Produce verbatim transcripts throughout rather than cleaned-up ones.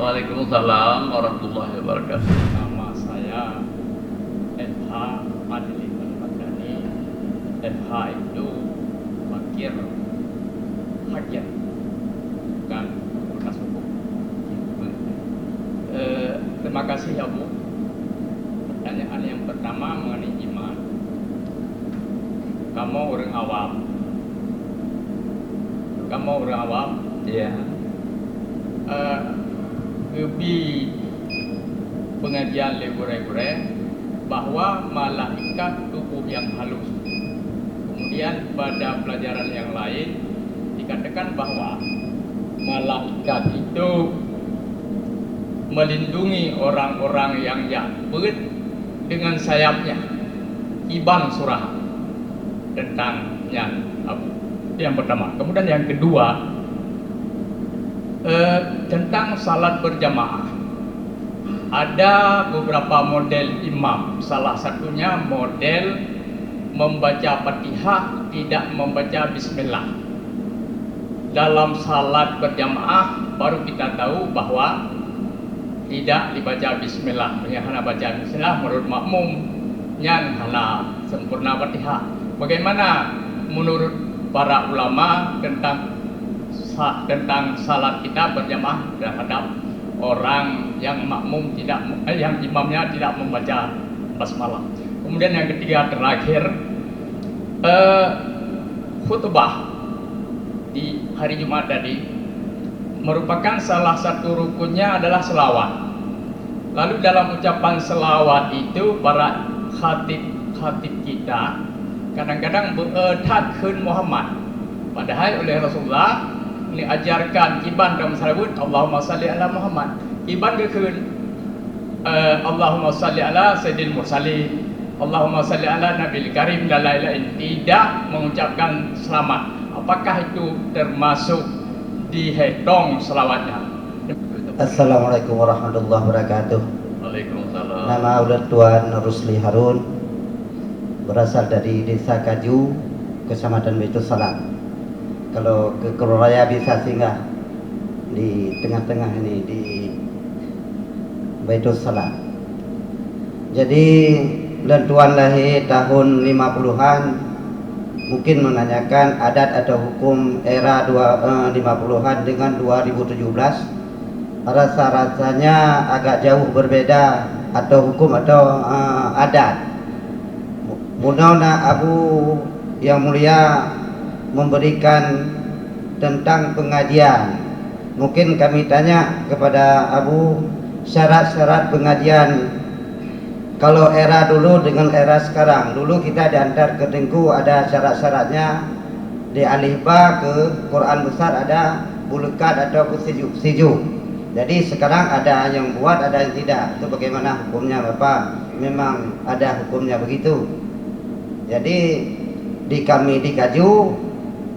Waalaikumsalam warahmatullahi wabarakatuh. Nama saya F H Fadli Al-Madani. F H itu fakir, hakir, bukan fakultas hukum. Eh, terima kasih, Abu. Pertanyaan yang pertama mengenai iman. Kamoe ureuëng awam. Kamoe ureuëng awam. Ya. Eh, geubi pengajian lé gurée-gurée bahwa malaikat tubuh yang halus. Kemudian pada pelajaran yang lain dikatakan bahwa malaikat itu melindungi orang-orang yang jak peuet dengan sayapnya. Iban surah tentang nyan, Abu. Yang pertama. Kemudian yang kedua, eh, tentang salat berjamaah. Ada beberapa model imam. Salah satunya model membaca Fatihah tidak membaca bismillah. Dalam salat berjamaah baru kita tahu bahwa tidak dibaca bismillah. Yang hana baca bismillah menurut makmum, nyan hana sempurna Fatihah. Bagaimana menurut para ulama tentang sa-, tentang salat kita berjamaah terhadap orang yang makmum tidak, eh, yang imamnya tidak membaca basmalah? Kemudian yang ketiga terakhir, eh, khutbah di hari Jumat tadi merupakan salah satu rukunnya adalah selawat. Lalu dalam ucapan selawat itu, para khatib-khatib kita kadang-kadang beu-e that kheun Muhammad. Padahai oleh Rasulullah neuajarkan kiban dalam salawat, "Allahumma salli ala Muhammad." Kiban geukheun, eh, "Allahumma salli ala sayyidil mursalin, Allahumma salli ala nabil karim," dan lain-lain. Tidak mengucapkan selamat. Apakah itu termasuk dihetong selawatnya? Assalamualaikum warahmatullahi wabarakatuh. Waalaikumsalam. Nama ulôn Tuan Rusli Harun, berasal dari Desa Kaju, Kecamatan Baitussalam. Kalau ke Krueng Raya bisa singgah di tengah-tengah ini, di Baitussalam. Jadi, lôn tuan lahé tahun lima puluhan, mungkin menanyakan adat atau hukum era dua, eh, lima puluhan dengan dua ribu tujuh belas, rasa-rasanya agak jauh berbeda atau hukum atau, eh, adat. Bunoe na Abu yang Mulia memberikan tentang pengajian. Mungkin kami tanya kepada Abu, syarat-syarat pengajian kalau era dulu dengan era sekarang. Dulu kita diantar ke Teungku ada syarat-syaratnya, di alif ba ke Quran besar ada bulekat atau siju-siju. Jadi sekarang ada yang buat, ada yang tidak. Itu bagaimana hukumnya, Bapak? Memang ada hukumnya begitu. Jadi di kami di Kaju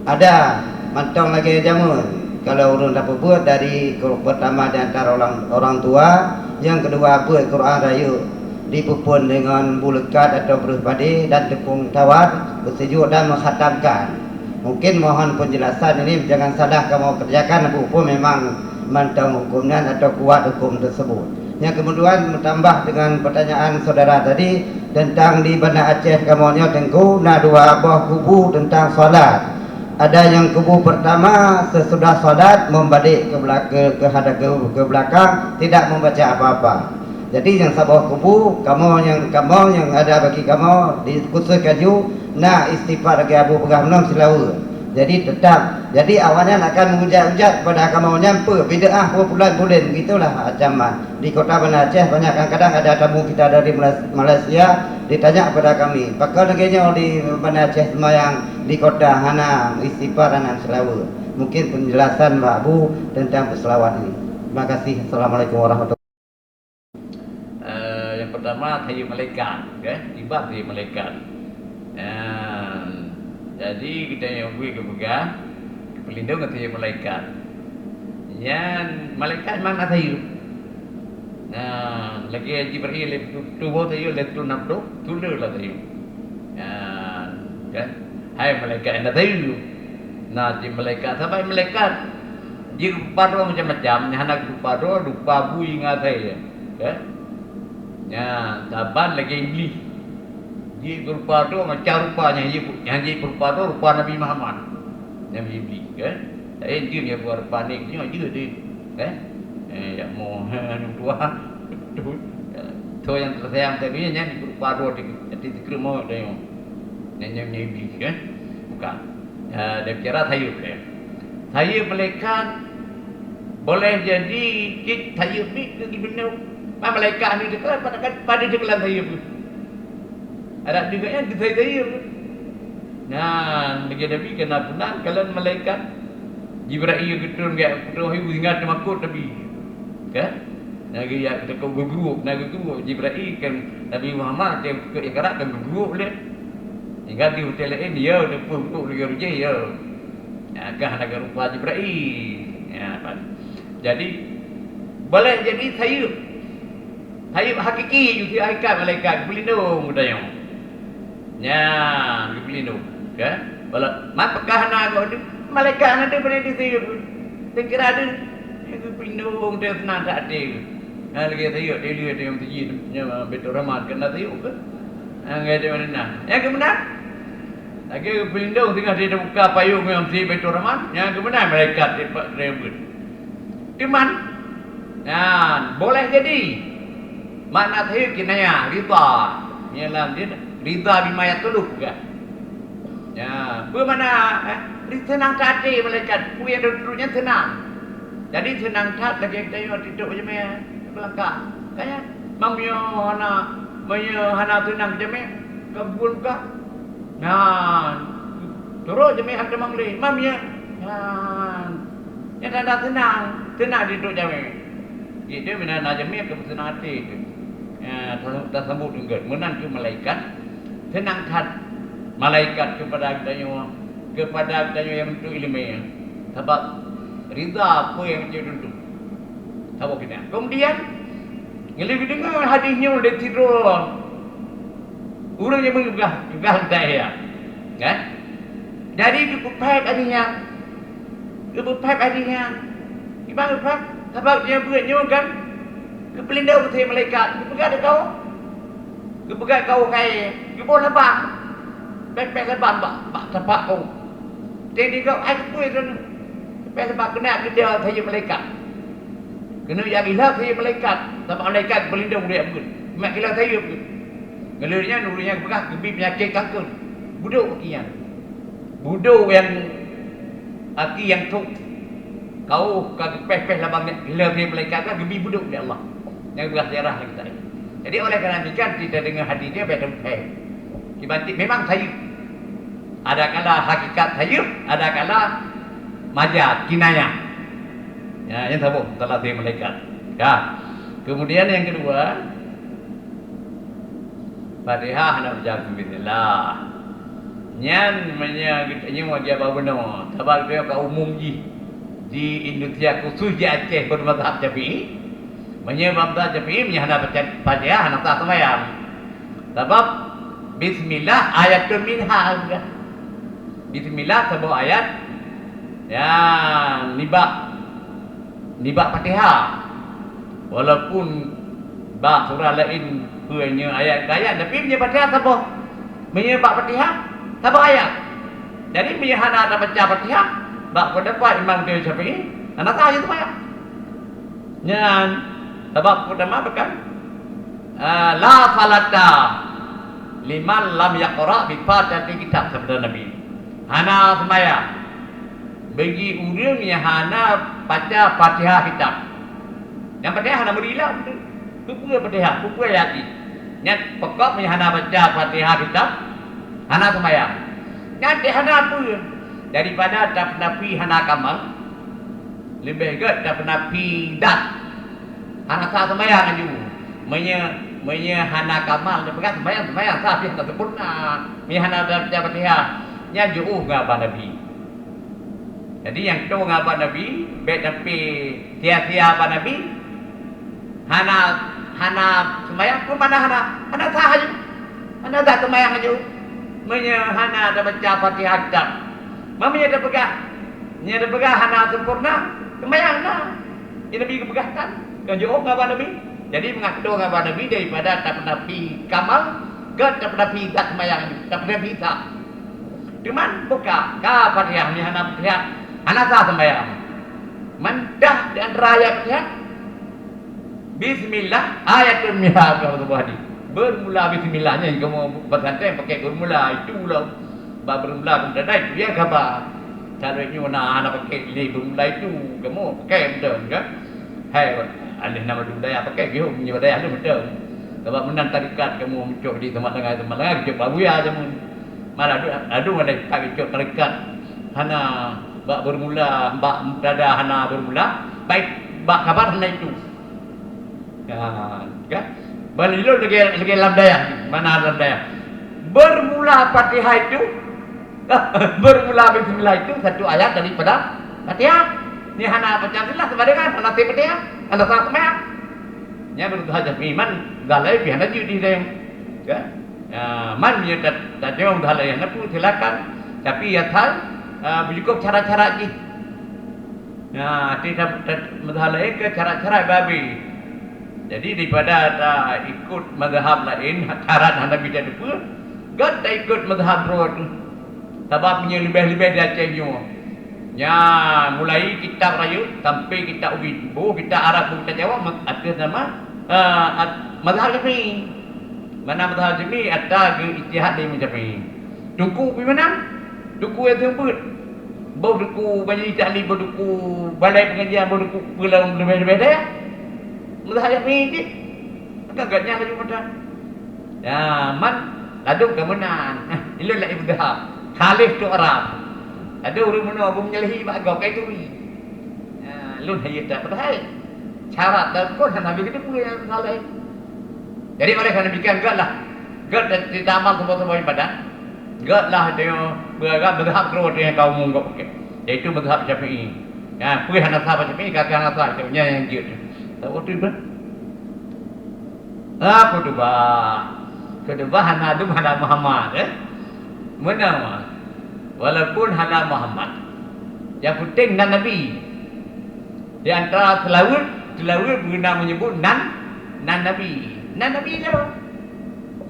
ada mantong lagée jameun. Kalau ureuëng tapeubuet dari group pertama di antara orang, orang tua, yang kedua buet Quran rayeuk dipeuphon dengan bulekat atau breuh padé dan teupeung tawar, beuseujok dan menghatamkan. Mungkin mohon penjelasan ini, jangan salah kamoe kerjakan, peue-peue memang mantong hukum nyan atau kuat hukum tersebut. Yang kemudian bertambah dengan pertanyaan saudara tadi tentang di Banda Aceh kamoe nyoe Teungku na dua boh kubu tentang salat. Ada yang kubu pertama sesudah salat membalik ke belakang, ke, ke, ke belakang, tidak membaca apa-apa. Jadi nyang saboh kubu kamoe nyang, kamoe nyang ada bagi kamoe di khusus Kaju na istighfar lagée Abu peugah meunan silaweue. Jadi tetap, jadi awaknyan akan meujat-ujat kepada kamoe nyan peue bid'ah, peue pulan-pulen, begitulah ancaman. Di kota Banda Aceh banyak kadang-kadang ada tamu kita dari Malas-, Malaysia ditanya kepada kami, pakon lagée nyoe di Banda Aceh seumayang di kota hana istighfar hana silaweue. Mungkin penjelasan Pak Abu tentang peuselawat ini. Terima kasih. Assalamualaikum warahmatullahi. Eh, yang pertama, tayue malaikat, ke? Iban tayue malaikat. Ya, jadi kita yang bui kepegang, pelindung tayue malaikat. Yang malaikat mana tayue? Nah, lagi Jibril tu, tu bawa tayue, le tu nak tu, tu le lah tayue. Ya, kan? Hai malaikat yang tayue. Nah, di malaikat, sampai malaikat. Jeuet rupa droe macam-macam, nyang hana rupa droe, rupa bui ngon asèe, ya. Nyan saban lagèe Iblih. Jeuet rupa droe macam rupa nyang jeuet, nyang jeuet rupa droe rupa Nabi Muhammad. Nyang Iblih, ya. Tapi jeuet nyang rupa-rupa ni, jeuet, jeuet deh. Eh? Eh, ya, mo, anu dua. Betul. Tho nyang teusayang tadi nyan rupa droe di, di, di, di, Nyan, nyan, nyan Iblih, kan? Bukan. Eh, dia bicara sayeup, ya. Sayeup malaikat boleh jadi cit sayeup ni keu geubeunong. Bah malaikat ni dekat pada, pada dekat sayeup tu. Ada juga yang dekat sayeup. Nah, lagi Nabi kena punang kalau malaikat Jibril geutron gak putroe wahyu hingga teumakot Nabi. Kan? Nabi ya teuka geugrup, na geugrup Jibril kan Nabi Muhammad dia ke iqra kan geugrup lé. Hingga di hotel lain ya teupeu geugrup lagi rujai ya. Ya, gah na rupa Jibril. Ya, kan. Jadi boleh jadi sayeup. Sayeup hakiki, jih hakikat malaikat, geupeulineung geutanyoe. Nyan, geupeulineung, kan? Walau mat peugah na gob tu, malaikat na tu beuna disayeup. Teuka deuh, geupeulineung teuh seunang that até. Nah, lagèe sayeup, dia lihat dia meuseujid, nyan Baiturrahman, kan na sayeup ke? Nah, lagèe dia mana na. Nyang keumeunang, lagèe geupeulineung singoh dia teubuka payong ngon meuseujid Baiturrahman, nyang keumeunang malaikat dia pat, dia beuet. Teuma, nyan, boleh jadi. Makna tahiyat kinayah, ridha. Nyan lam dia, ridha bima yatlubuh kan. Ya, peue makna, eh? Seunang that até malaikat, peue nyang duek-duek nyan seunang. Jadi seunang that lagèe geutanyoe titok jamé, beulangkah. Kan nyan, meunyoe hana, meunyoe hana seunang jamé, ka buet ka. Nyan, turot jamé han teumang lé. Mam ya. Nyan. Nyan tanda seunang, seunang di duek jamé. Jadi meunan na jamé keu seunang até tu. Ya, ta-, tasambot deungon. Meunan keu malaikat. Seunang that malaikat keupada geutanyoe, keupada geutanyoe nyang meuntuek ileumèe. Sabab ridha peue nyang geutanyoe tuntut. Saboh keunan. Kemudian, ngon lheueh geudeungoe hadis nyoe lé sidroe ureueng nyang meupeugah, peugah lagèe nyan. Kan? Jadi, geupeupèk hadis nyan. Geupeupèk hadis nyan. Kiban geupeupèk? Sabab nyang beuet nyoe kan geupeulindong lé malaikat. Geupeugah lé kawan. Geupeugah kawan kayèe. Geuboh laban. Pèk-pèk laban bak, bak tapak kawan. Teuh di gob, hai keupeue droeneuh? Pèk laban keuneuk geuda sayeup malaikat. Keuneuk jak gilheueh sayeup malaikat, sabab malaikat geupeulineung lé Tuhan. Mak gilheueh sayeup geuh. Ngon lheueh nyan, ureueng nyan geupeugah geubi peunyakét kanker. Budok aki nyan. Budok nyang aki nyang trok. Kaôh ka geupèh-pèh laban gilheueh sayeup malaikat ka geubi budok lé Allah. Nyang geupeugah sejarah lagèe tadi. Jadi, oleh karena demikian, kita deungoe hadis nyan bèk tapeupèh. Kiban cit memang sayeup. Ada kala hakikat sayeup, ada kala majaz, kinayah. Ya, nyan saboh, salah sayeup malaikat. Ya. Kemudian yang kedua, Fatihah hana baca bismillah. Nyan meunyoe geutanyoe lagèe bak bunoe, sabab geutanyoe ka umum jih di Indonesia khusus di Aceh bak mazhab Syafi'i. Meunyoe bak mazhab Syafi'i, meunyoe hana baca Fatihah, hana sah seumayang. Sabab bismillah ayatun minha juga. Bismillah saboh ayat, ya, nibak, nibak Fatihah. Walaupun bak surah laén peue nyoe ayat keu ayat, tapi meunyoe Fatihah saboh. Meunyoe bak Fatihah, saboh ayat. Jadi meunyoe hana tabaca Fatihah, bak peundapat Imam Syafi'i, hana sah jih seumayang. Nyan, sabab peutama bukan, ah, la salata liman lam yaqra bi Fatihatil Kitab, sabda Nabi. Hana seumayang bagi ureueng nyang hana baca Fatihah Kitab. Nyang Fatihah hana meuri lam tu. Peue-peue Fatihah, peue-peue ayat jih. Nyan pokok meunyoe hana baca Fatihah Kitab, hana seumayang. Nyan cit hana peue. Daripada tapeunafi hana kamal, leubeh gèt tapeunafi dat. Hana sah seumayang laju. Meunyoe, meunyoe hana kamal, tapeugah seumayang, seumayang sah, tapi hana sempurna. Meunyoe hana baca Fatihah, nyan jiôh ngon haba Nabi. Jadi, nyang toe ngon haba Nabi, bèk sampai sia-sia haba Nabi, hana, hana seumayang, peue makna hana, hana sah laju. Hana sah seumayang laju. Meunyoe hana tabaca Fatihah Kitab. Meunyoe tapeugah, nyoe tapeugah hana sempurna, Seumayang na. Nyang Nabi geupeugah kan? Ka jiôh ngon haba Nabi. Jadi, meungaku ngon haba Nabi daripada tapeunafi kamal, ka tapeunafi zat seumayang, tapeunafi zat. Teuma buka ka Fatihah, nyan hana Fatihah, hana sah seumayang. Mantah di antara ayat Fatihah, Bismillah, ayatun minha, keu Allah Subhanahu. Bermula bismillah nyan, kamoe pesantren pakai bermula, itu lah. Bak bermula kamoe tadai, itu ya kaba. Kalau nyoe na, hana pakai lé bermula itu, kamoe pakai beutôi, kan? Hai, alih nama budaya pakai, geuh, meunyoe budaya alih beutôi. Sebab meunan tarekat kamoe muncul di Semak Lengai, Semak Lengai, keucok Pak Buya jameun. Malah adu, adu ada tak keucok tarekat. Hana bak bermula, bak mubtada hana bermula, baik bak khabar hana itu. Ya, kan? Ban ilôn lagèe, lagèe lam dayah. Mana lam dayah? Bermula Fatihah itu, bermula bismillah itu satu ayat daripada Fatihah. Ni hana baca bismillah sama dengan hana Fatihah, hana sah seumayang. Nya berusaha Syafi'i man galai pih hana jeuet di dayah. Kan? Ya, man nya ta-, tajawab galai hana pun silakan. Tapi ya thal, ah, beujukôp cara-cara jih. Nah, di mazhab laén ke cara-cara babi. Jadi, daripada ta ikut mazhab laén, cara hana bisa teupeu, gata ikut mazhab droe tu. Sabab nyoe leubeh-leubeh di Aceh nyoe. Nya, mulai kitab rayeuk sampai kitab ubit, boh kitab Arab, boh kitab Jawa, ma-, ateueh nama, eh, at-, mazhab Syafi'i. Mana mazhab Syafi'i, ata geu ijtihad di Imam Syafi'i. Teungku pi meunan? Teungku nyang seumeubeuet. Boh teungku majelis taklim, boh teungku balai pengajian, boh teungku peue lom leubeh-leubeh deh. Mazhab Syafi'i cit. Maka gobnyan laju meunan. Ya, man ladôm ka meunan. Ilôn laén mazhab. Khalif tu Arab. Ada ureueng meunoe beumenyalahi bak gob kai turi. Ya, lôn hayeu that padahai syarat dan rukun hana habéh geuteupeue nyang saleh. Jadi, oleh karena demikian, gèt lah. Gèt dan cerita amal semua-semua ibadat. Gèt lah dia beragam mazhab keluar dengan kaum mungkok. Yaitu mazhab Syafi'i. Ya, peue hana sah Syafi'i, kakak hana sah, itu nya yang jeuet. Tahu tu, Ibu? Ah, khutbah. Khutbah hana dum hana Muhammad, eh? Meunan, walaupun hana Muhammad. Yang penting nan Nabi. Di antara seulaweuet, seulaweuet beuna menyebut nan, nan Nabi. Nan Nabi nyoe.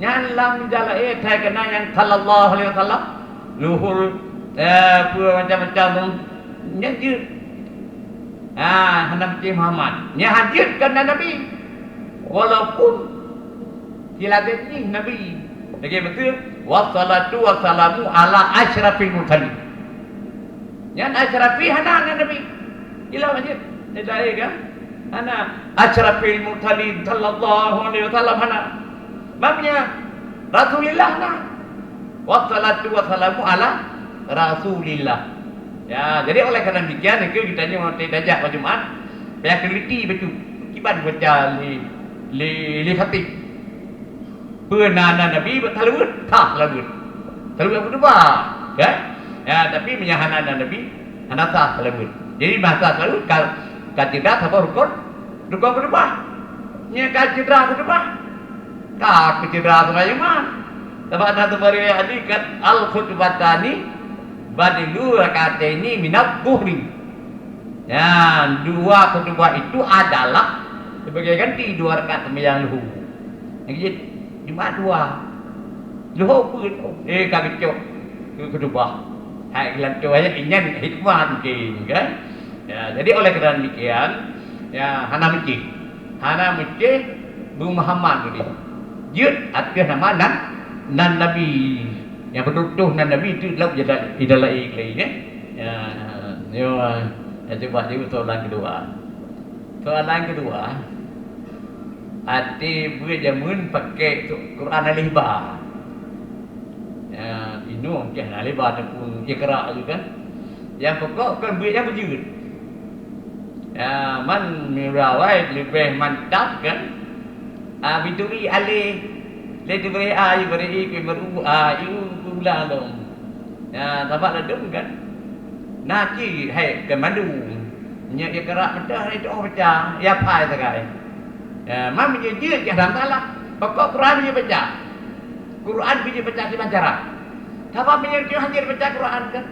Nyan lam jalan, eh, thai keunan nyang sallallahu alaihi wasallam. Luhur, eh, peue macam-macam tu. Nyan jeuet. Ha, hana meusti Muhammad. Nyan han jeuet keu nan Nabi. Walaupun silagat jih Nabi. Lagèe beutôi, "Wassalatu wassalamu ala asyrafil mursalin." Nyan asyrafi hana nan Nabi. Ilôn jih. Nidai kan? Hana. Asyrafil mursalin sallallahu alaihi wasallam hana. Maknanya Rasulillah na. Wassalatu wassalamu ala Rasulillah. Ya, jadi oleh karena demikian, itu kita ni orang tajak bak Jumat, payah teliti bacut. Kiban baca li, li, li khatib. Peue na nan Nabi bak salaweuet, sah salaweuet. Salaweuet khutbah, kan? Ya, tapi meunyo hana nan Nabi, hana sah salaweuet. Jadi, masa salaweuet ka, ka cedera saboh rukun, rukun khutbah. Nyan ka cedera khutbah. Ka keu cedera seumayang man. Sabab na teuma riwayat hadis kan, "Al-khutbatani badlu rak'ataini minadh dhuhri." Ya, dua khutbah itu adalah sebagai ganti dua rakaat sembahyang luhur. Yang jeuet Jumat dua. Luhur pun, eh, ka geucok keu khutbah. Hai geulantoe ayat inyan hikmah mungkin, kan? Ya, jadi oleh kerana demikian, ya, hana meucéh. Hana meucéh beu Muhammad tadi. Jeuet ateueh nama nan, nan Nabi. Nyang beutôi nan Nabi tu lom jadi idolae lagi, eh. Ya, ya, ya, cuba jaweueb soalan kedua. Soalan kedua, até beuet jameun pakai Quran alif ba. Ya, inoe mungkin alif ba ataupun Iqra tu kan. Yang pokok kan beuet nyang beujeuet. Ya, man meurawai leubeh mantap kan. Ah, bituri alif. Lé teubiet a, ibarat i, ibarat u, a, i, u, ulang dong. Ya, sabab ladôm kan. Na cit hai keu mandum. Nyoe Iqra meudah, hai doh baca, ya phai sagai. Ya, man meunyoe jeuet, ya hana masalah. Pokok Quran meunyoe baca. Quran meunyoe baca kiban cara. Sabab meunyoe jeuet hana baca Quran kan.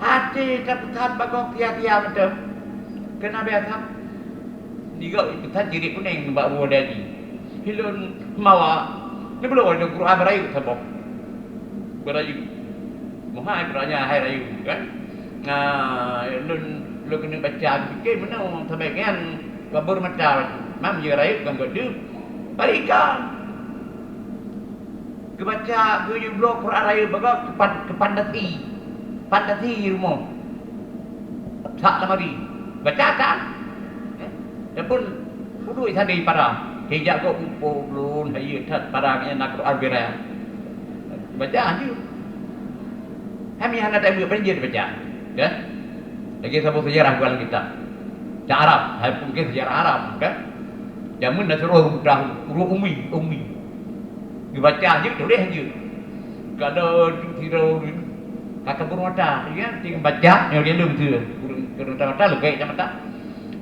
Até that-that bagong sia-sia mantong. Keunan biasa. Nigok ipeusan cirit kunéng bak rumoh Daji. Ilôn mawa, neubloe lôn Quran beurayeuk saboh. Beurayeuk. Meuhai Quran nyan hai rayeuk kan. Nah, lôn, lôn keuneuk baca, pike meunoe sabe nyan kabur mata. Mam jih rayeuk kan gob deuh. Balikan. Geubaca, geuyue bloe Quran rayeuk bagoe keupan-, keupandati. Pandati rumoh. Sak lamari. Baca kan? Eh? Adapun udui sandi para. Hijak gob upo ulôn hayeue that para nyang na Quran bira. Baca hanjeuet. Hami hana tabeuet panjeuet baca. Kan? Lagi saboh sejarah bukan kitab. Cak Arab, hai pun ke sejarah Arab, kan? Jameun na suruh ureueng buta, ureueng umi, umi. Geubaca jeuet, tuléh jeuet. Kalau tu sidroe ka kabur mata, ya, ting baca, nyoe dia leuem tu. Ureueng, ureueng mata, mata, leukai kacamata.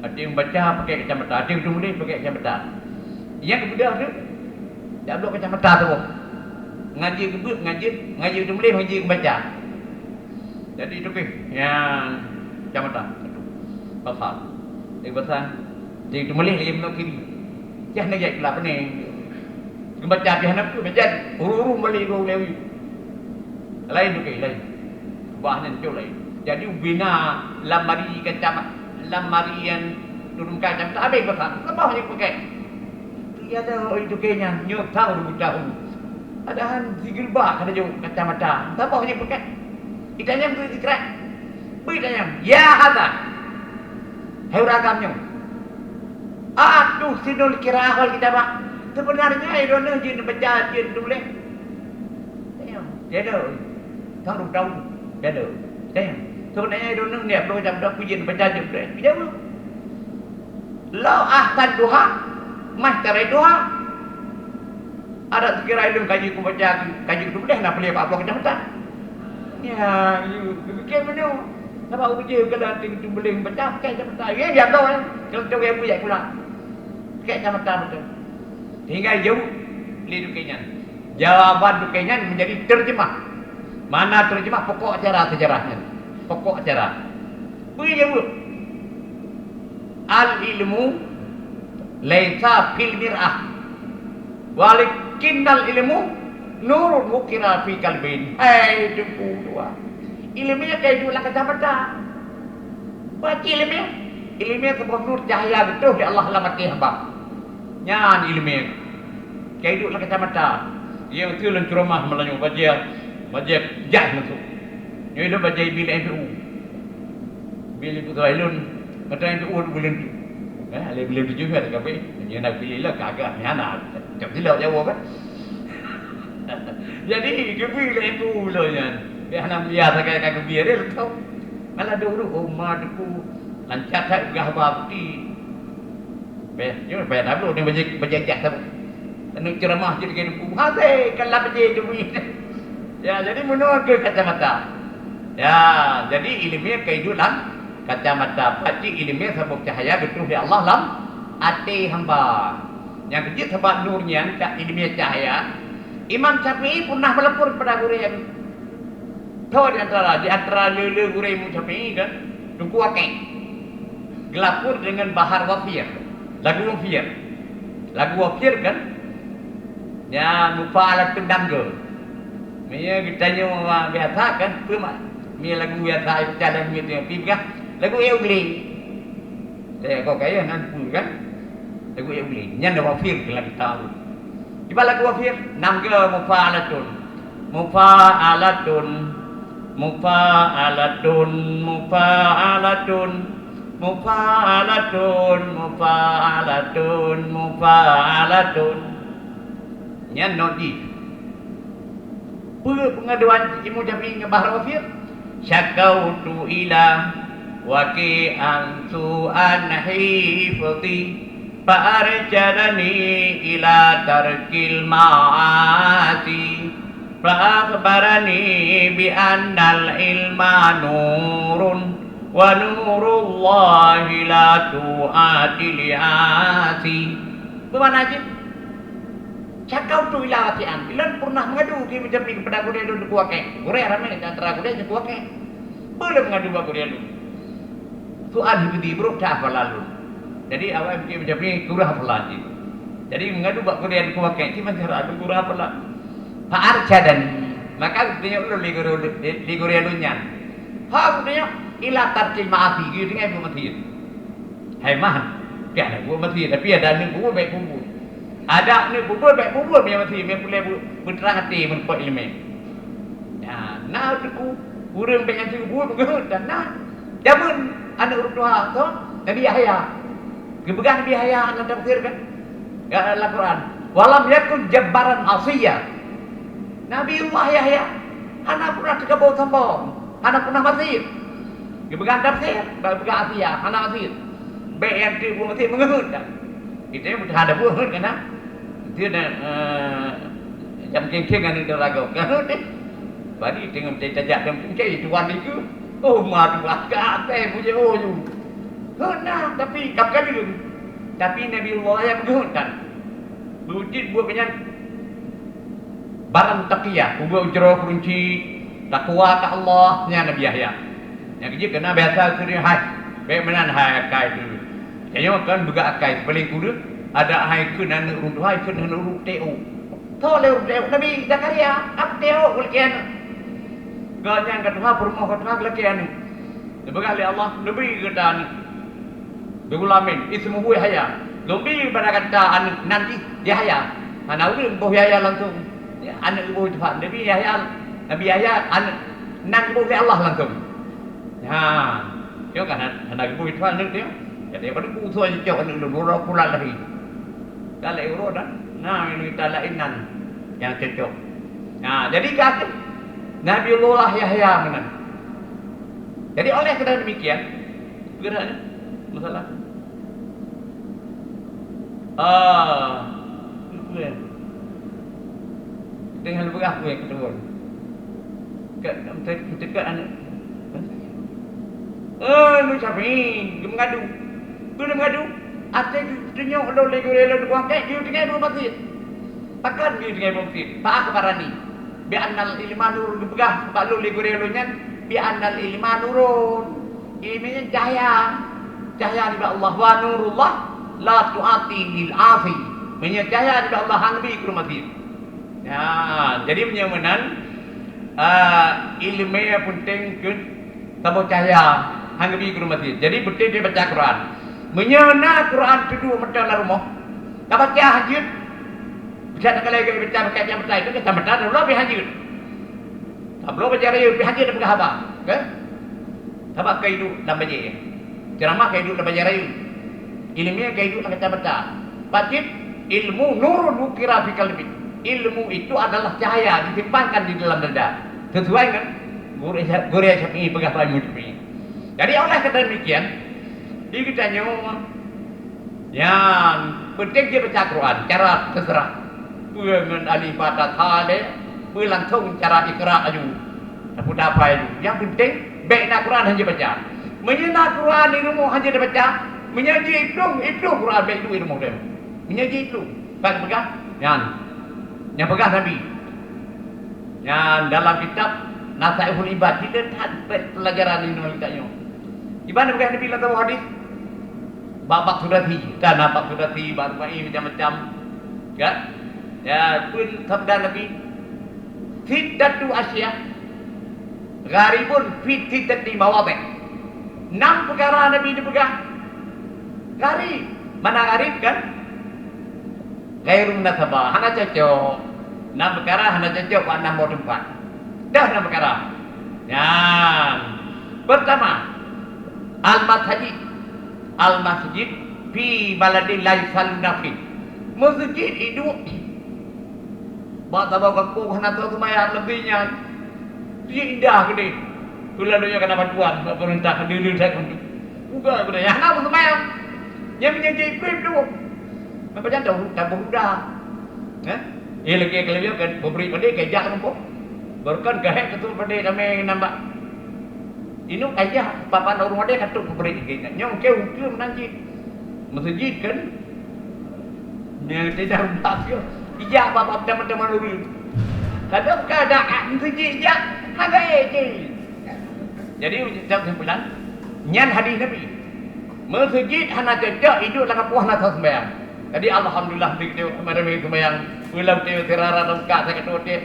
Ada yang baca pakai kacamata, ada yang tulis pakai kacamata. Yang kemudian tu, tak bloe kacamata tu. Ngaji kebut, ngaji, ngaji tulis, ngaji baca. Jadi, itu ke, yang kacamata. Pasal. Dia pasal. Jadi, itu melih lagi menukiri. Jah negek pula pening. Geubaca pih hana peue, meujadi uru-uru balik uru lewi. Lain tu ke, lain. Bah nyan cok lain. Jadi ubina lam mari kacam-, lam mari yang turun kacamata habis besar. Lepas ni pakai. Iya dah itu ke nyan, nyoe tahu dua tahun. Padahal si Geulbak kada jok kacamata. Lepas ni pakai. Itanyam tu dikrak. Beri tanyam. Ya hada. Hai uragam nyoe. Atuh sinul kirah wal kitabah. Sebenarnya droeneuh jeuet baca, jeuet tuléh. Tanyong. Tiada. Tahu tahu. Tiada. Tanyong. Sebenarnya droeneuh ni apa macam dah pujian baca jeuet tuléh. Jawab. Lau ahsan duha, mah cara duha. Ada sekira ilmu kaji ku baca, kaji ku tuléh na boleh apa kacamata. Ya, you, you fikir menu. Sebab uji kalau tu boleh baca pakai kacamata. Ya, ya tahu eh. Kalau tu ya buyak pula. Pakai kacamata betul. Sehingga jawab li dukenyan. Jawaban dukenyan menjadi terjemah. Mana terjemah pokok acara sejarah nyan. Pokok acara. Beri jawab. Al ilmu laisa fil mir'ah. Walakinnal ilmu nurun wukira fi qalbin. Hai teungku dua. Ilmu nyang ka iduek lam kacamata. Baca ilmu. Ilmu saboh nur cahaya geutoh di Allah lam até hamba. Nyan ilmu. Ka iduek lam kacamata. Nyang tu lôn ceramah malam nyoe bajée, bajée jaih masuk. Nyoe lôn bajée bil M P U. Bil ibu tuan lôn, kata M P U bulan tu. Eh, ada bulan tujuh kan, tapi dia nak pilih lah kagak ni anak. Jam silap jauh kan. Jadi, dia pilih M P U lah nyan. Dia anak biasa kayak kagak biar dia tu. Malah dulu, oh, ma tu. Lancar tak gah bab di. Beh, nyoe beh tablo ni bajée, bajée jak saboh. Anu ceramah jeuet lagée teungku. Hasé kan lam bajée teungku. Ya, jadi meunoe keu kacamata. Ya, jadi ileumèe keu iduek lam kacamata. Pat jih ileumèe saboh cahya geutroh lé Allah lam até hamba. Nyang keujeuet sabab nur nyan, ca-, ileumèe cahya. Imam Syafi'i pernah meulapor kepada gurèe Tho di antara, di antara le-le gurèe Imam Syafi'i kan, Teungku Akeng. Geulapor deungon bahar wafir. Lagu wafir. Lagu wafir kan? Nya mufa'alatun damgo. Meunyoe geutanyoe biasa kan, peue mak? Meunyoe lagu biasa, calon gitu, pi peugah, lagu eu glé. Teuka kaya nan peue kan? Lagu eu glé. Nyan wafir dalam kitab. Kiban lagu wafir, nam go mufa'alatun. Mufa'alatun, mufa'alatun, mufa'alatun, mufa'alatun, mufa'alatun, mufa'alatun. Nyan not jih. Peue peungaduan Imam Syafi'i ngon bahar wafir? Syakautu ila waki'an su'an hifzi. Fa arsyadani ila tarkil ma'asi, fa akhbarani bi annal ilma nurun, wa nurullahi la tu'ati li asi. Bagaimana cit? Syakautu ila waki'an. Ilôn pernah mengadu ke macam ni kepada gurèe lôn Teungku Akeng. Gurèe ramè di antara gurèe Teungku Akeng. Peue lôn mengadu bak gurèe lôn? Quran hifzi brôk that hafalan lôn. Jadi awak mungkin macam ni kurang hafalan cit. Jadi meungadu bak gurèe nyang ka makai cit, masih ragu kurang hafalan. Fa arsyadani, maka geutanyoe ulôn lé gurèe, lé gurèe lôn nyan. Ha geutanyoe ila tarkil ma'asi, geutanyoe buet maksiat. Hai man, pih hana buet maksiat, tapi ada aneuk buet bèk peubuet. Ada aneuk peubuet bèk peubuet, meunyo maksiat, meunyo peureulèe beutrang até meureumpok ileumèe. Nah, na teungku ureueng bèk nyan teungku buet meugeuheuet dan na. Jameun aneuk ureueng tuha, toh, Nabi Yahya. Geupeugah Nabi Yahya lam tafsir kan? Ya, lam Quran. "Walam yakun jabbaran asiyya." Nabi Allah Yahya hana pernah teukeubau sombong, hana pernah maksiat. Geupeugah tafsir, geupeugah asiyya, hana maksiat. Bèk nyan teuk buet maksiat meugeuheuet dah. Kita yang betul ada buet kan? Dia dah, eh, jam kengkeng aneuk dara gob. Geuheuet deh. Bari teungoh tajak jam kengkeng, tuan itu. Oh, ma tuan ka até punya oh, yu. Heuet na, tapi kap kali. Tapi Nabi Allah yang geuheuet kan. Beujeuet buet nyan barang taqiyah, peubuet jroh keurunci, takwa keu Allah, nyan Nabi Yahya. Nyang keujeuet keunan biasa keu hai, bèk meunan hai akai tu. Tanyoe kan beugah akai, paléng kureueng ada hai kheun aneuk ureueng tuha, hai kheun aneuk ureueng T O. Tho lé ureueng T O, Nabi Zakaria, ap T O geulakèe aneuk. Gobnyan ka tuha, peurumoh ka tuha, geulakèe aneuk. Geupeugah lé Allah, "Neubri gata aneuk." "Bi ghulamin ismuhu Yahya." Lôn bri bak gata aneuk nan jih Yahya. Hana ureueng geuboh Yahya langsung. Ya, aneuk geuboh Tuhan. Nabi Yahya, Nabi Yahya aneuk nan geuboh lé Allah langsung. Ha. Nyoe kan hana geuboh Tuhan aneuk nyoe. Jadi pada ku usoe cocok aneuk lôn, uroe pulan lahé. Ka lhèe uroe dan na kita laén nan nyang cocok. Nah, jadi ka Nabiullah Yahya meunan. Jadi oleh kerana demikian, Gerak ni masalah. Ah, itu ya. Dengan berah gue ketemu. Kat mentekat anak. Eh, Imam Syafi'i, dia mengadu. Dia mengadu. Até geutunyok lôn lé gurèe lôn dua kek, dia tinggai dua masjid. Pakon geutinggai bukti? Fa akhbarani bi annal ilma nur, geupeugah bak lôn lé gurèe lôn nyan, bi annal ilma nurun. Ileumèe nyan cahya. Cahya nibak Allah, wa nurullah la tu'ati lil asi. Meunyoe cahya nibak Allah hana geubi keu ureueng maksiat. Ya, jadi meunyoe meunan, ah, ileumèe peunteng keu saboh cahya hana geubi keu ureueng maksiat. Jadi beutôi dia baca Quran. Meunyoe na Quran tujoh mata lam rumoh, ka baca hanjeuet. Bisa takalai geuh baca pakai kacamata, itu kacamata dulu pih hanjeuet. Tabloe baca rayeuk pih hanjeuet tapeugah haba, kan? Sabab ka iduek lam bajèe. Ceramah ka iduek lam bajèe rayeuk. Ileumèe ka iduek lam kacamata. Patit ilmu nurun wukira fi qalbi. Ilmu itu adalah cahaya disimpankan di dalam dada. Sesuai dengan gurèe Sya-, gurèe Syafi'i peugah bak Imam Syafi'i. Jadi oleh kata demikian, di geutanyoe nyan peunteng jeuet baca Quran cara teuseurah. Peue ngon alif ba ta tha lé, peue langsung cara Iqra aju. Tapeugah apa aju. Nyang peunteng bèk na Quran hanjeuet baca. Meunyoe na Quran di rumoh hanjeuet tabaca, meunyoe jeuet iplueng, iplueng Quran bèk iduek di rumoh teuh. Meunyoe jeuet iplueng, ban peugah nyan. Nyang peugah Nabi. Nyan dalam kitab Nasaihul Ibad, di that pelajaran inoe geutanyoe. Kiban peugah Nabi lam saboh hadis, bak bab sudasi, dan bab sudasi, bab rubai macam-macam. Ya. Ya, pun sabda Nabi, "Sittatu asya, gharibun fi sittati mawadhi." Enam peukara Nabi neupeugah. Gharib, mana gharib kan? Ghairu munasabah, hana cocok. Enam peukara hana cocok bak enam boh teumpat. Dah enam peukara. Nyan. Pertama, al-masajid. Al-masjid fi baladin la yusalluna fih. Masjid iduek bak saboh gampông hana teuh seumayang leubeh nyan. Jih indah keudeh. Keu lôn nyoe kana bantuan bak pemerintah, dulu that untuk. Buka keudeh, hana beuseumayang. Nyan meunyoe jih iduek tu. Nampak jantung, tambah muda. Eh? Eh, lagi kalau dia kan, beri pada kejak nampak. Berkan kahek ketul pada kami nampak. Inong ayah papan ureueng ade ka trok peubrek lagèe nyan. Nyoe keu ukeue meunan jih. Meuseujid kan? Nyan tidak ubah ke. Ijak bak-bak teman-teman ureueng. Kadang ka ada meuseujid ijak, hana ék jih. Jadi, ucap kesimpulan, nyan hadis Nabi. Meuseujid hana cocok iduek lam kapoh na seumayang. Jadi alhamdulillah, di kita ramai-ramai seumayang, pulang kita sirara tongkat sakit otot.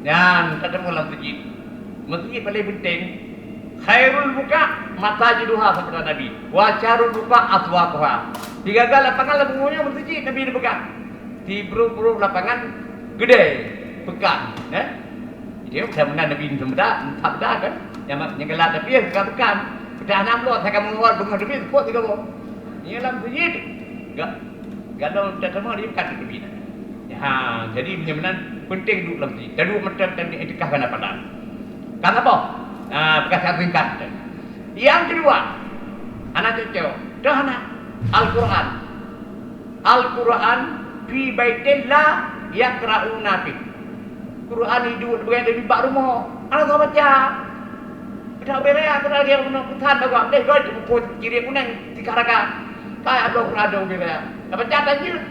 Nyan, tak temu lam seujid. Meuseujid paling penting. Khairul buka masajiduha, sabda Nabi. Wa syarrul buka aswaquha. Tiga-tiga lapangan lam bumoe nyoe meuseujid, Nabi geupeugah. Di brok-brok lapangan geudée, peukan, eh? Jadi, mudah-mudahan Nabi sabda, sabda kan? Nyang, nyang galak tapi ya bukan-bukan. Peudah enam belas, saya kamu luar bunga demi sepuluh tiga boh. Ini lam seujid. Enggak. Kalau tak sama dia bukan demi. Ha, jadi benar-benar penting duduk lam seujid. Tadi macam tadi etikah kan apa dah? Kan apa? Nah, bekas singkat. Yang kedua, anak cocok. Dah anak Al-Quran. Al-Quran fi baitin la yaqra'una fi. Quran iduek beugai dari bak rumoh. Anak sama baca. Kita beri aku lagi yang nak pesan aku. Deh, goi tu pun kiri kuning tiga raka. Kayak belum Quran dong beri. Dah baca tajwid.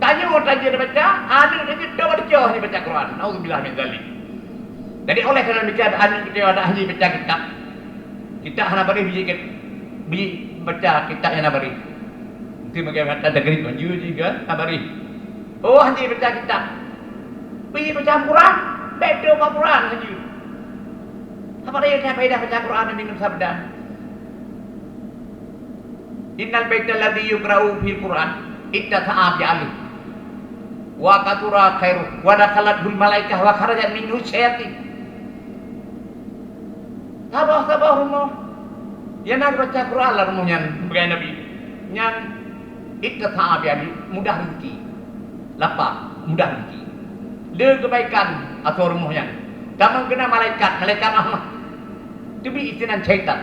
Tajwid tajwid dah baca. Anak tajwid dah baca ni baca Quran. Nauzubillah min zalik. Jadi oleh kerana demikian anak kita ada hanya baca kitab. Kitab hana barih biji, biji baca kitab yang hana barih. Mungkin bagi mata degree konju juga hana barih. Oh, hana baca kitab. Pi baca Quran, betul Quran saja. Apa dia dah faedah baca Quran minum sabda? Innal baital ladzi yuqra'u fil Qur'an ittasa'a bi ahli wa katsura khairu wa dakhalat hul malaikah wa kharajat minhu syayatin. Saboh-saboh rumoh nyang na baca Quran lam rumoh nyan, beugai Nabi, nyan ittasa'a bi ahli, mudah rezeki. Lapa, mudah rezeki. Le kebaikan atau rumoh nyan. Tamong kena malaikat, malaikat rahmat. Teubiet sinan syaitan.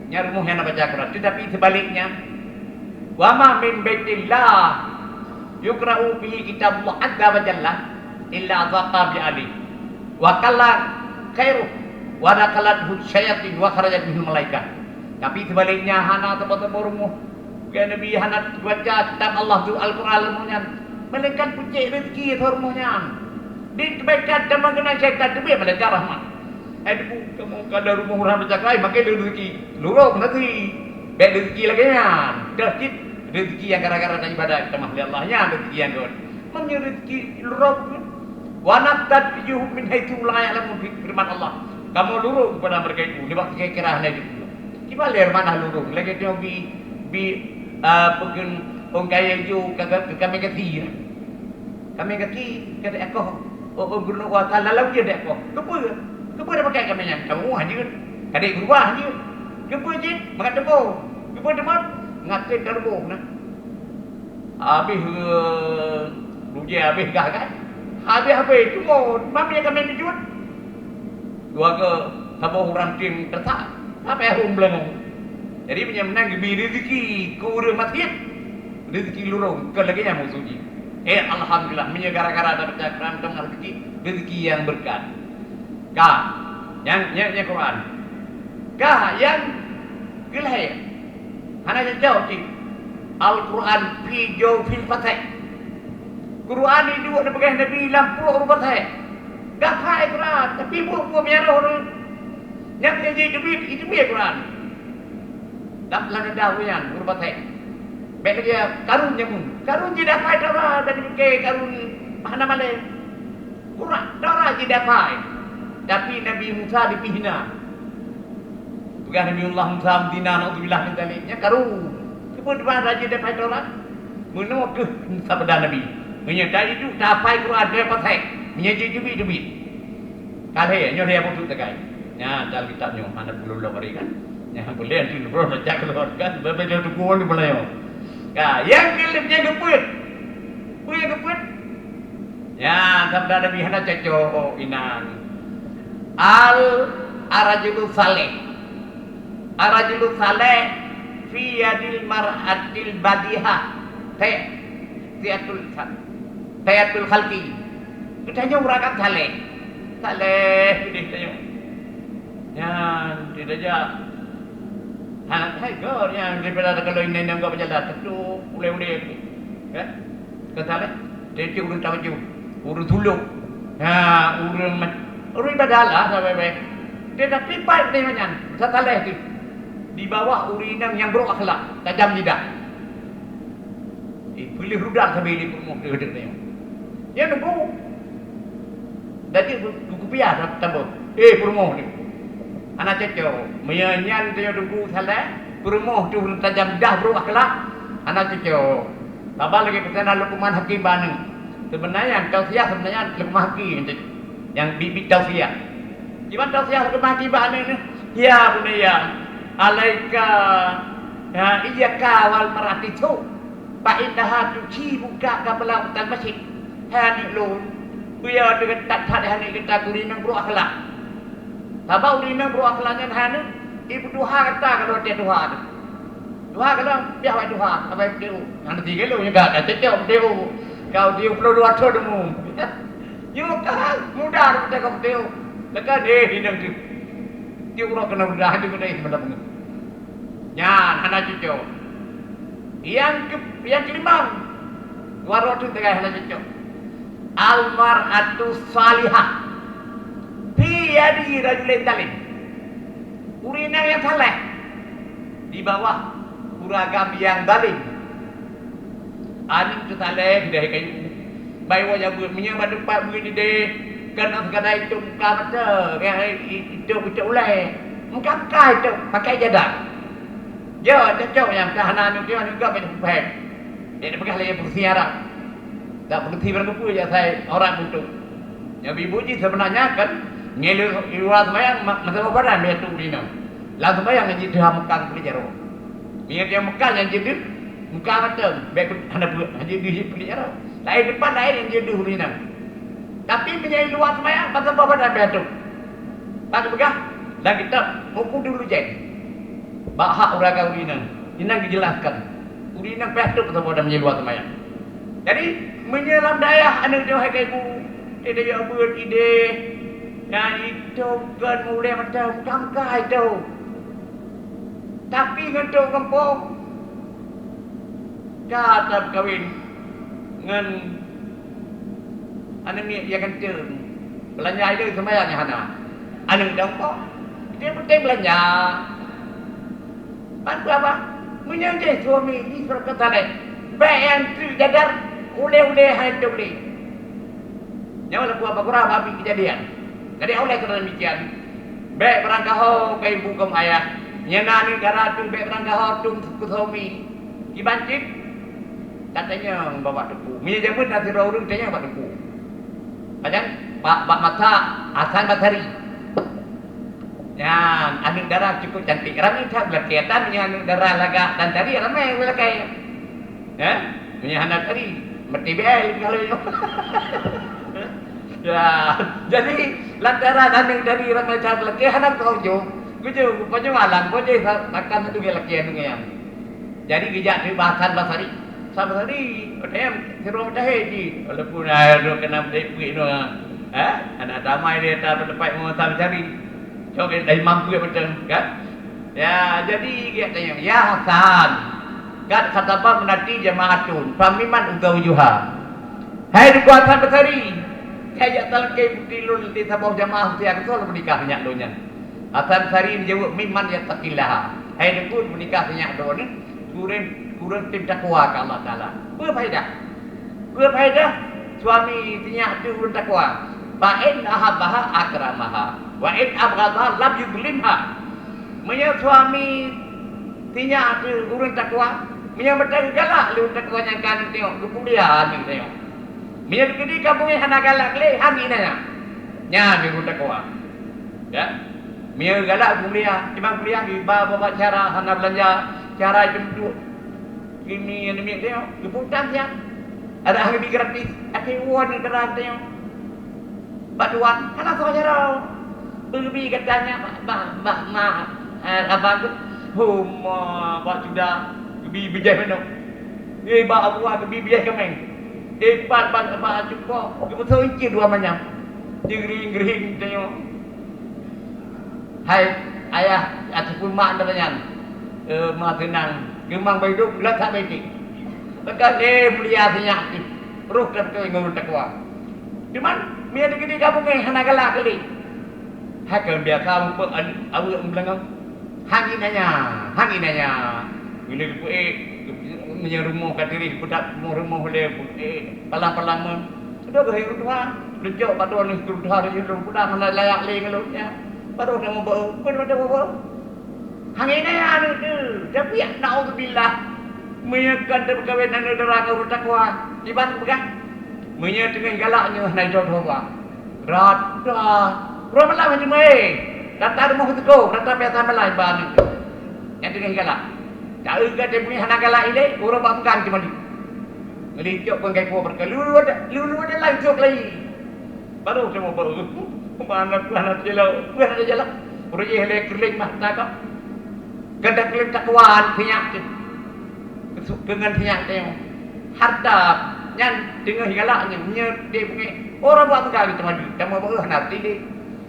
Nyang rumoh nyang na baca Quran. Tetapi sebaliknya, wa ma min baitillah yuqra'u fihi kitabullah azza wa jalla illa dhaqa bi ahli. Wa qalla khairu wa dakhalathu syayatin wa kharajat minhul malaikah. Tapi sebaliknya hana teumpat-teumpat rumoh. Bukan Nabi hana baca kitab Allah tu Al-Quran leumo nyan. Melainkan pucék rezeki atau rumoh nyan. Di kebaikan dan mengena syaitan teubiet malaikat rahmat. Eh, debu, kamu kada rumoh urang baca Quran, makai rezeki. Lurong nanti. Baik rezeki lagi nyan. Dah cit rezeki yang gara-gara nak ibadat kita mahli Allah. Nyan rezeki yang good. Meunyoe rezeki lurong tu. Wa nabtadrijuhum min haitsu la ya'lamun, firman Allah. Kamu lurong kepada mereka itu. Nibak kira-kira hana itu. Kiban lé manah lurong. Lagée nyoe bi, bi, ah, peugén ôn kayée ju ka, ka, ka kami kati. Kami kati ka dek akoh. Oh, oh, guru wa taala lalu je dek akoh. Keupeu? Keupeu dah pakai kami nyan? Kamu hanya. Kadek berubah hanya. Keupeu je? Makan tebo. Keupeu teman? Ngakai darboh nah. Habéh, eh, rujée habéh gah kan? Habéh-habéh cuma mami kami bijut. Dua ke saboh urang tim tetak, sampai hom beulangong. Jadi, meunyoe meunan geubri rezeki keu ureueng maksiet, rezeki lurong, kon lagée nyan musoh jih. Eh, alhamdulillah, meunyoe gara-gara tabaca Quran, mantong rezeki, rezeki nyang beureukat. Ka, nyang, nyang, nyang Quran. Ka, nyang keulhée. Hana cocok cit. Al-Quran fi jawfil fathah. Quran iduek dipeugah Nabi lam pruet ureueng fathah. Gafai Quran, tapi buet-buet meunyoe ureueng nyang teujih teubiet, iteubiet Quran. Lam, lam dada ureueng nyan, ureueng fathah. Bèk lagèe Karun jameun. Karun jidafai Taurat dan dipike Karun hana malèe. Quran, Taurat jidafai. Tapi Nabi Musa dipihina. Peugah Nabiullah Musa meuzina, naudzubillah min dzalik. Nyan Karun. Kiban raja dafai Taurat? Meunoe keuh sabda Nabi. Meunyoe tadi tu tafai Quran, tafai. Meunyoe jeuet teubiet, teubiet. Ka lhèe, nyoe lhèe putôh tagai. Nyan, dalam kitab nyoe, hana peureulèe lom hari kan. Nyan, boleh nanti lôn baca keluar kan. Baca tuku ni boleh nyoe. Ka, nyang keu-, nyang keupeuet. Peue nyang keupeuet? Nyan, sabda Nabi hana cocok, oh, inan. Al, ar-rajulu saleh. Ar-rajulu saleh fi yadil mar'atil badihah. Teh, siatul sa-, siatul khalqi. Geutanyoe ureueng kan saleh. Saleh, geutanyoe. Nyan, tidak aja. Ha, hai, gor, nyan, daripada kalau ini nangga berjalan, tentu uleh-uleh. Kan? Kata lé, teucok ureueng tawajjuh, ureueng tulông. Ha, ureueng ma-, ureueng ibadah lah, sabe-be. Tetapi baik dia nyan, sataleh tu. Di bawah ureueng inong nyang brok akhlak, tajam lidah. Eh, peuleueh rudal sabe lé peurumoh teuh nyoe. Nyan teungku. Jadi geukupiah tabeuet. Eh, peurumoh nyoe. Hana cocok. Meunyoe nyan tanyoe teungku salah, peurumoh teuh tajam lidah brok akhlak, hana cocok. Saban lagèe peuseunan Luqman Hakim bak aneuk. Seubeunanya tausiah seubeunanya Luqman Hakim nyang biet-biet tausiah. Kiban tausiah Luqman Hakim bak aneuk nyoe, "Ya bunayya, alaika, ya, iyyaka wal mar'ati su, fa innaha tusibuka qabla waqtil masyib." Hai aneuk lôn, beuyo teuh that-that aneuk gata keu ureueng inong brok akhlak. Sabab ureueng inong brok akhlak nyan hai aneuk, ipeutuha gata ka lheueh watèe tuha teuh. Tuha ka lheueh, piah watèe tuha, sabai peuteuk. Hana tigelo nyoe ka, ka cocok peuteuk. Ka tiep ploh dua thon teuma. Nyoe ka muda dah ka peuteuk. Lekat, eh, inong teuh. Tiep uroe keunoe muda, hana guna ih mantong. Nyan hana cocok. Nyang ke, nyang keulimong, dua droe teuh tinggai hana cocok. Al-mar'atu salihah fi yadi rajulin zalim. Ureueng inong nyang saleh di bawah ureueng agam nyang zalim. Aneuk teuh saleh, deh kayu. Bai woe jak beuet, meunyoe bak teumpat beuet ideh, keuneuk sekadar itôp muka mata, itôp, itôp ulèe. Muka-muka itôp, pakai jada. Ya, cocok nyang ka hana aneuk nyoe, aneuk gob nyang peuphèk. Nyang peugah lé peurusi Arab. Dak peurusi barang keupeue jak asai orang buntung. Nyang ibu jih seubeunanya kan, ngilu luwa seumayang ma-, masa badan biasa tu dina. Lam seumayang nyan jideuh mukang peuleueh jaroe. Ingat nyang mukang nyan jideuh, muka mata, bèk hana beuet, hana jideuh peuleueh jaroe. Laén depan, laén nyang jideuh dina. Tapi meunyoe luwa seumayang, masa badan biasa tu. Pat peugah, lam kitab, hukum dulu jén. Bak hak ureueng agam ureueng inong, inan geujelaskan. Ureueng inong payah tôp saboh dan meunyoe luwa seumayang. Jadi, meunyoe lam dayah aneuk jih hai keu ibu, teuh tajak beuet ideh, nyan itôp kon ulèe mata, bukan ka itôp. Tapi ngon tôp gampông, ka tameukawen ngon aneuk miet nyang ganteng. Beulanja ilèe seumayang nyang hana. Aneuk dong po. Dia penting beulanja. Ban peue, Abah? Meunyoe jih suami jih seurupakan saleh, bèk nyang treuk jadar, ulèe-ulèe hai tôp lé. Nyoe lakoe Abah Gurah babi keujadian. Jadi oleh karena demikian, bèk beurangkaho keu ibu keu ayah. Nyan na aneuk dara teuh bèk beurangkaho teuh keu suami. Kiban cit, tatanyong bak teungku. Meunyoe jameun na sidroe ureueng tanyong bak teungku. Pajan? Bak, bak masa Hasan Basri. Nyan, aneuk dara cukup cantik. Ramé that beulakèe. Tan meunyoe aneuk dara lagak dan tari, ramé beulakèe. Ya? Meunyoe hana tari, meuti B L kalau nyoe. Ya, jadi lantaran aneuk tari ramé that beulakèe hana teuujông. Geujok, geupanyang alam, geujok sa-, sakan satu lagi laki aneuk nyan. Jadi geujak di Hasan Basri. Hasan Basri, O T M, sidroe mujtahid jih. Walaupun ai droe keunan mujtahid peuet nyoe. Eh? Aneuk damai dia tak berdebat dengan Hasan Basri. Cok dari mampu ya betul, kan? Ya, jadi dia tanya, "Ya Hasan, qad khatabani ibnati jama'atun, famimman uzawwijuha?" Hai Teungku Hasan Basri, saya jak talakèe putri lôn di saboh jamaah, meusti aku soe lôn menikah nyak lôn nyan. Hasan Basri geujaweueb, "Mimman yattaqillaha." Hai Teungku, menikah nyak droeneuh, kureueng, kureueng tem takwa keu Allah Taala. Peue faedah? Peue faedah suami sinyak teuh ureueng takwa? "Fa in ahabbaha akramaha, wa in abghadaha lam yuzlimha." Meunyoe suami sinyak teuh ureueng takwa, meunyoe meuteugah galak lé ureueng takwa nyang ka neuteueng, geupulia aneuk teueng. Meunyoe geukeudi ka beungéh hana galak lé, han inan nyan. Nyan ureueng takwa. Ya. Meunyoe galak geupulia, cuma kuliah di ba-, ba-, ba-, cara hana beulanja, cara jeumput. Geumiet-miet teueng, geupeutang siat. Ada hana geubi gratis, até wan neuteurak teueng. Bak tuan, hana soe jaroe. Beubi gata nyan bak, bak, bak ma, eh, abang tu. Huma, bak cuda, geubi bijéh manok. Eh, bak abuah geubi bijéh kaméng. Eh, pat bak, bak cuko, geupeusoe incit dua manyam. Jeuring-geuring tanyoe. Hai ayah ataupun mak anda nyan, eh, ma teunang, geumang baidok, bulat that baidek. Maka, eh, mulia sinyak tu. Roh ka beutôi ngon ureueng takwa. Cuman, meunyoe di geude gabong nyan hana galak keu lé. Hai ka biasa muphom an-, aweuek meulangau. Hang inanya, hang inanya. Bila geupeue, meunyoe rumoh ka tirih, peudak rumoh-rumoh lé, geupeue, palang-palang meuh. Udah geuhai ureueng tuha, leucok bak droeneuh keu ureueng tuha, leucok lôn pulang, hana layak lé ngon lôn nyan. Baru kamoe beu, bukan macam apa. Hang inanya aneuk tu, tapi naudzubillah. Meunyoe kan teupeukawen aneuk dara ngon ureueng takwa, iban peugah. Meunyoe teungoh galak nyoe hana jitôh-tôh ba. Rata. Uroe malam cuma, eh. Rata rumoh teuko, rata biasa malam iban nyan. Nyang teungoh galak. Taeu gata beungéh hana galak ilée, uroe bak meugang cuma di. Ngeli cok pun kai po berke. Lulu ada, lulu ada langsung lagi. Baru cuma baru. Mana Tuhan ada jalan, Tuhan ada jalan. Uroe jih lé keuling mata kau. Gata keuling takwaan sinyak tu. Kesu-, keungan sinyak teuh. Harta nyan teungoh galak nyan, nyoe di beungéh. Uroe bak meugang cuma di. Cuma baru hana tili.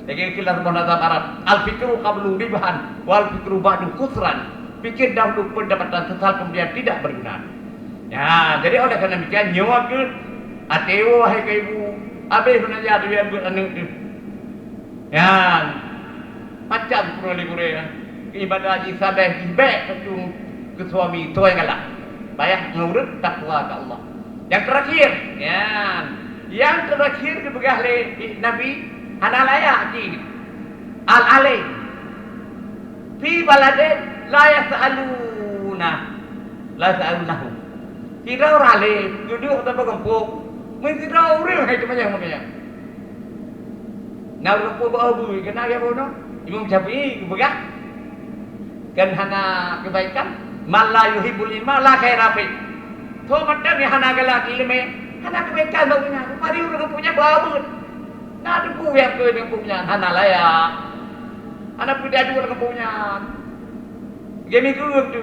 Lagée istilah rumoh nazam Arab, "Al-fikru qablu ribhan, wal fikru ba'du khusran." Pikir dahulu pendapatan, sesal kemudian tidak berguna. Ya, jadi oleh karena demikian, nyoe keuh até woe hai keu ibu, habéh meunajat dia buet aneuk tu. Ya, macam kurang lé gurée, ibadah jih sabeh jih bék keu suami, tuai galak. Payah nurut takwa ke Allah. Yang terakhir, ya. Yang terakhir dipeugah lé Nabi, hana layak jih. Al-alim. Fi baladin la yas'aluna, la yas'alunahu. Sidroe ureueng alim, duduek atau bak gampông, meusidroe ureueng hai teumanyong, teumanyong. Na ureueng gampông bak bui, keunan ya bunoe. Imam Syafi'i geupeugah, kan hana kebaikan, man la yuhibbul ilma la khaira fi. Soe mantong nyang hana galak ileumé, hana kebaikan bak gobnyan. Rupari ureueng gampông nyan bak bui. Na teupeu nyang keu gampông nyan, hana layak. Hana peue jadul gampông nyan. Geumigeue tu.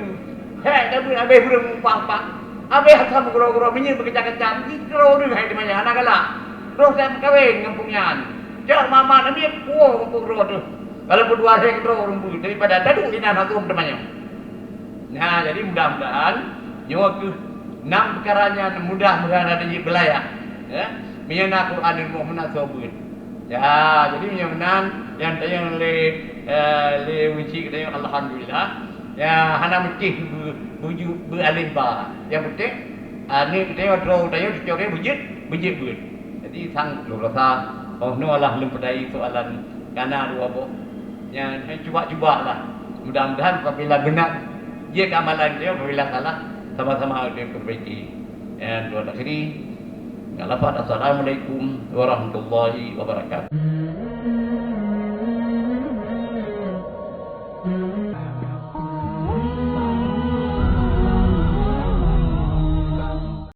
Hék, tabeuet habéh ureueng meuumpang-umpang. Habéh asam guro-guro, minyeuk beukacam-kacam. Sidroe ureueng hai teumanyong, hana galak. Roh that meukawen gampông nyan. Cok mama namiet puwoe gampông droe teuh. Walaupun dua lhèe keudroe ureueng beuet, daripada taduek inan hana teumanyong. Nah, jadi mudah-mudahan nyoe keuh nam peukara nyan mudah-mudahan ada jih beulayak. Ya. Meunyoe na Quran di rumoh meunan soe beuet. Ya, jadi meunyoe meunan nyang tanyong lé, eh, lé Uci tanyong alhamdulillah. Ya, hana meusti beu-, beu-, beualih ba. Yang penting, ah, ni tanyong droe tanyong cucok dia beujeuet, beujeuet beuet. Jadi sang lôn rasa, oh, noe lah lôn peudai soalan kana dua boh. Nyan, eh, cuba-cuba lah. Mudah-mudahan apabila beuna, jeuet amalan dia, apabila salah, sama-sama dia perbaiki. Dan dua akhiri, dengan lafaz, "Assalamualaikum warahmatullahi wabarakatuh."